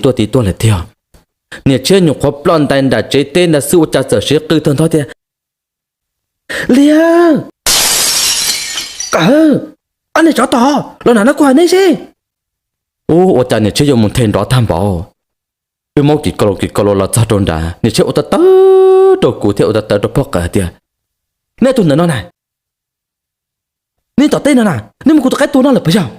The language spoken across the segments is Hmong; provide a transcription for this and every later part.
tuaj tid tuaj lawm tiag. Niam Tshiab nyuam qhuav ploj ntais nram tsev teb ntawd xwb ua cas txawm siv qw tag nrho tias, Liag, Kawm, ob niag tsov tom los nram no kuv hais neb seb. Ub, ua cas niam Tshiab yuav mus nthe nrov tag npaum. Wb maub kis kau kis kau los txog rau nrad, niam Tshiab ua tawv tawv rau kuv thiab ua tawv tawv rau phoj Kawm hais tias, Neb tus ntawm no na, neb tom teb no na, neb mus kuv tus qaib tuag no lawm puas yog?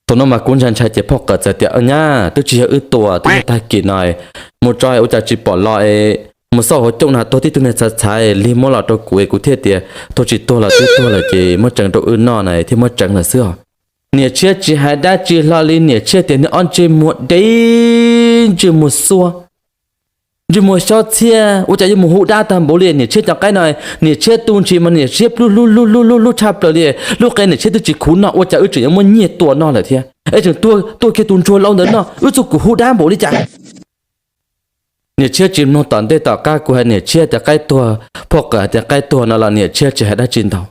Thaum no mas kuv ntshai ntshai ces phoj Kawm txawm tias, Nyab, twb tsis yog wb tua, twb yog tag kis no mus tso ua cas tsis pom los, mus xauj hauv cooj no tuag tib tug niag txhav txhav lig muab los rau kuv, kuv thiaj tias, Tuag tsis tuag los twb tuag lawm ces muab tseev rau wb noj na, thiaj muab tseev lawm xwb os. Niam Tshiab tsis hais dab tsi hlo li, niam Tshiab tias, Niag ob ntsej muag dev, ntsej muag xuab, ntsej muag xyob txhiab, ua cas yuav mus hu dab tag npaum li. Niam Tshiab cov qaib no, niam Tshiab tu ntshis mas niam Tshiab plub hlub hlub hlub hlub tshaj plaws li. Lub qe niam Tshiab twb tsis khuv noj ua cas wb tseem yuav muab nyiag tua noj lawm thiab, es tseem tuag kiag tus ntsuag laus ntawd noj, wb txuj kum hu dab npaum li cas. Niam Tshiab tsis mloog tom ntej tom qab kuv hais niam Tshiab tias qaib tuag, phoj Kawm hais tias qaib tuag no los niam Tshiab tsis hais dab tsi ntau.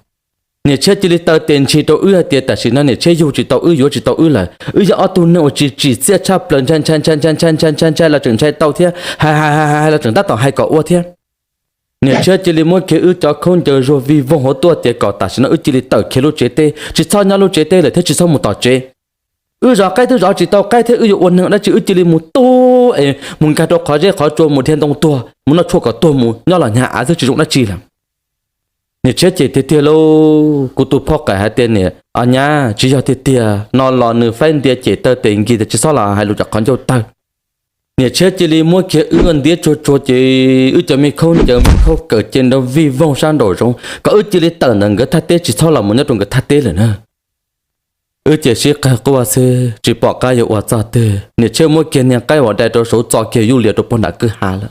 Niam Tshiab cia li taw tes ntshis rau wb hais tias tam sim no niam Tshiab yug tsis tau wb, yuav tsis tau wb lawm. Wb yog ob tug neeg uas tsis tsim txiaj tshaj plaws, ntshai ntshai ntshai ntshai ntshai ntshai ntshai los tseem ntshai tau thiab, hais hais hais los tseem tab tom hais kom ua thiab. Niam Tshiab cia li muab kiag wb cov khaub ncaws zuag vij voog hauv tuaj tias kom tam sim no wb cia li tawm khiav lub tsev teb, tsis txhob nyob lub tsev teb lawm thiab tsis txhob mus tom tsev. Wb zov qaib twb zov tsis tau qaib thiab wb yuav ua neeg dab tsi, wb cia li mus tub es mus nkag rau qhov zeb qhov tsua, mus dhia ntoo tuag, mus noj tshuaj kom tuag, mus nyob los hnyav av xwb tsis zoo dab tsi lawm. Niam Tshiab cem tiag tiag lauj, kuv tus phoj Kawm hais tias, Niam, o nyab, tsis yog tiag tiag no los nws faib ntias cem taw tes nkis tias tsis txhob los hais lus cov qhov ncauj tawg. Niam Tshiab cia li muab kiag wb ntiab tsuag tsuag ces wb cov me khaub ncaws me khaub kawm ces nrov vij voog sab nraum zoov kom wb cia li tawm ntawm nkawd thaj teb tsis txhob los mus nyob rau nkawd thaj teb lawm na. Wb ces sib qawg quaj xwb tsis pom qab yuav ua txoj twg. Niam Tshiab muab kiag niag qaib uas dai rau saud txo kiag yuj lias rau puag nram kwj ha lawm.